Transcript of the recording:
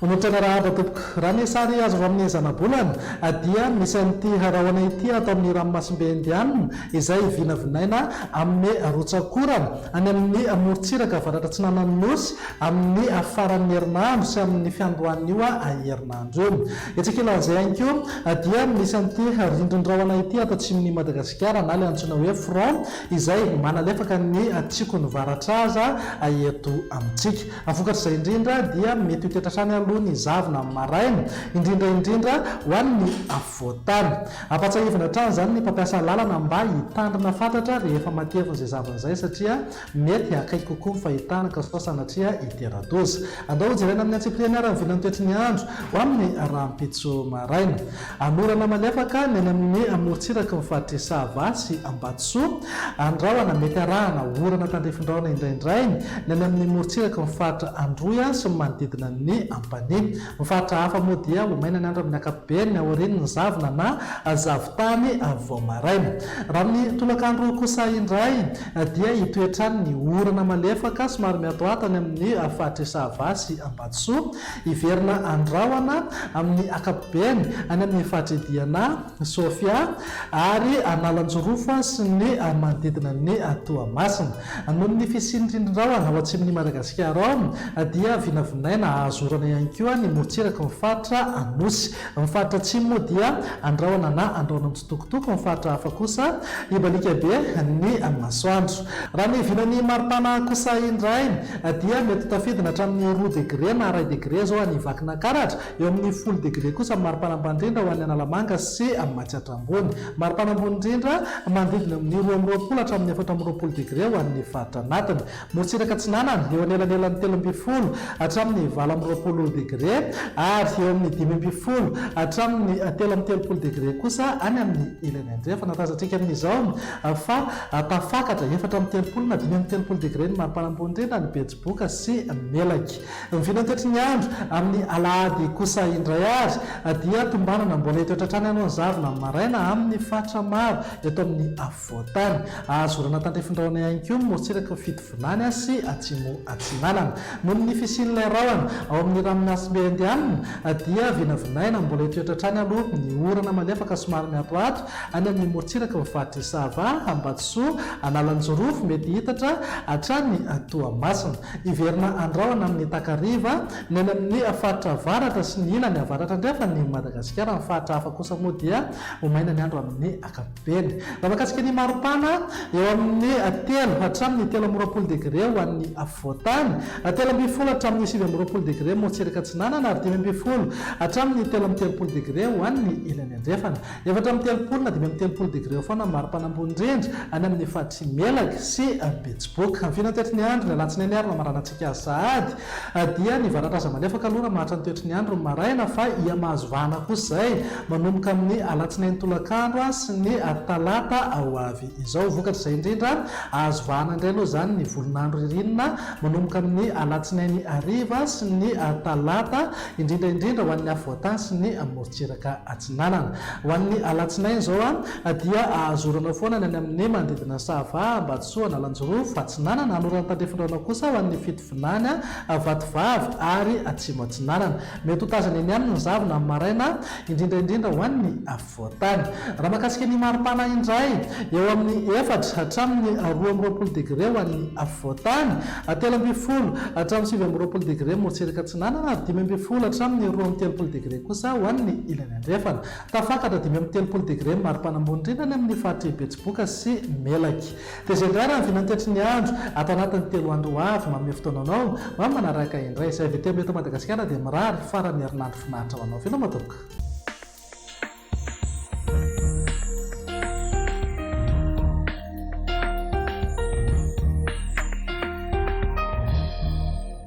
Manolotra ny arahaba tompoko. Raha ny sary azo avy amin'ny zanabolana dia misy an'ity rahona ity ato amin'ny ranomasimbe Indiana izay vinavinaina amin'ny rotsak'orana any amin'ny morontsiraka avaratra atsinanan'ny Nosy amin'ny faran'ny herinandro sy amin'ny fiandohan'io herinandro io. Etsy ankilan'izay ihany koa dia misy an'ity rindrin-drahona ity ato atsimon'i Madagasikara na ilay antsoina hoe front izay manalefaka ny tsikon'ny varatraza eto amintsika. Vokatr'izay indrindra dia mety ho tetra hatrany aloha ny zavona amin'ny maraina, indrindra indrindra ho an'ny afovoan-tany. Ampahatsiahivina hatrany izany ny mpampiasa lalana mba hitandrina fatratra rehefa matevina izay zavona izay satria mety akaiky kokoa ny fahitana ka sao sanatria hitera-doza. Andao hojerena amin'ny antsipiriany ary ny vinan'ny toetry ny andro ho amin'ny rahampitso maraina. Anorana malefaka ny any amin'ny morontsiraky ny faritr'i Sava sy Ambatosoa. Andrahona mety arahana orana tandrifin-drahona indraindray ny any amin'ny morontsiraky ny faritra Androy sy ny manodidina ny Ampanihy. Ny faritra hafa moa dia ho maina ny andro amin'ny ankapobeny aorian'ny zavona na zavon-tany vao maraina. Raha amin'ny tolakandro kosa indray dia hitoetra any ny orana malefaka somary miatoato any amin'ny faritr'i Sava sy Ambatosoa. Hiverina andrahona amin'ny ankapobeny any amin'ny faritr'i Diana, Sofia ary Analanjirofo sy ny manodidina an'i Toamasina. Noho ny fisian'ny rindrin-drahona ao atsimon'i Madagasikara ao dia vinavinaina hahazo orana ihany koa ny morontsiraky ny faritra Anosy. Ny faritra atsimo moa dia andrahona na andrahona mitsitokotoko, ny faritra hafa kosa hibaliaka be ny masoandro. Raha ny vinan'ny maripana kosa indray dia mety ho tafidina hatramin'ny roa degre na iray degre izao any Vakinankaratra, eo amin'ny folo degre kosa ny maripana ambany indrindra ho an'ny Analamanga sy Matsiatra Ambony. Maripana ambony indrindra manodidina amin'ny 22 hatramin'ny 24 degre ho an'ny faritra anatiny. Morontsiraka Atsinanana, eo anelanelan'ny 13 hatramin'ny 28 degre ary eo amin'ny 15 hatramin'ny 33 degre kosa any amin'ny ilany andrefana. Tazantsika amin'izao fa tafakatra 34 na 35 degre ny maripana ambony indrindra any Betsiboka sy Melaky. Ny vinantoetry ny andro amin'ny alahady kosa indray ary dia tombanana mbola hitoetra hatrany aloha ny zavona amin'ny maraina amin'ny faritra maro eto amin'ny afovoan-tany. Azo orana tandrifin-drahona ihany koa ny morontsiraky ny Fitovinany sy Atsimo Atsinanana. Noho ny fisian'ilay rahona ao amin'ny ranomasimbe Indianina dia vinavinaina mbola hitoetra hatrany aloha ny orana malefaka somary miatoato any amin'ny morontsiraky ny faritr'i Sava, Ambatosoa, Analanjirofo mety hitatra hatrany Toamasina. Hiverina andrahona amin'ny takariva ny any amin'ny faritra avaratra sy ny ilany avaratra andrefan'i Madagasikara. Ny faritra hafa kosa moa dia ho maina ny andro amin'ny ankapobeny. Raha mahakasika ny maripana, eo amin'ny telo hatramin'ny 23 degre ho an'ny afovoan-tany, 13 hatramin'ny 29 degre morontsiraka atsinanana ary 15 hatramin'ny 33 degre ho an'ny ilany andrefana. 34 na 35 degre eo foana ny maripana ambony indrindra any amin'ny faritr'i Melaky sy Betsiboka. Ny filan-toetry ny andro, ny alatsinainy ary no hamaranantsika azy sahady, dia ny varatraza malefaka aloha raha maharitra ny toetry ny andro ny maraina fa hiha-mahazo vahana kosa izay manomboka amin'ny alatsinainy tolakandro sy ny talata ho avy izao. Vokatr'izay indrindra, hahazo vahana indray aloha izany ny volon'andro ririnina manomboka amin'ny alatsinainy hariva sy ny talata, indrindra indrindra ho an'ny afovoan-tany sy ny morontsiraka atsinanana. Ho an'ny alatsinainy izao dia hahazo orana foana ny any amin'ny manodidina Sava, Ambatosoa, Analanjirofo, Atsinanana, hanorana tandrifindraona kosa ho an'ny Fitovinany, Vatovavy ary Atsimo Atsinanana. Mety ho tazana eny aminy ny zavona amin'ny maraina, indrindra indrindra ho an'ny afovoan-tany. Raha mahakasika ny maripana indray, eo amin'ny efatra hatramin'ny 22 degre ho an'ny afovoan-tany, 13 hatramin'ny 29 degre morontsiraka atsinanana ary 15 hatramin'ny 32 degre kosa ho an'ny ilany andrefana. Tafakatra 35 degre ny maripana ambony indrindra any amin'ny faritr'i Betsiboka sy Melaky. Dia izay indray raha ny vinantetry ny andro ato anatin'ny telo andro ho avy manome fotoana anao ho amin'ny manaraka indray. Izay avy ety amin'ny eto Madagasikara dia mirary faran'ny herinandro finaritra ho anao. Veloma tompoko.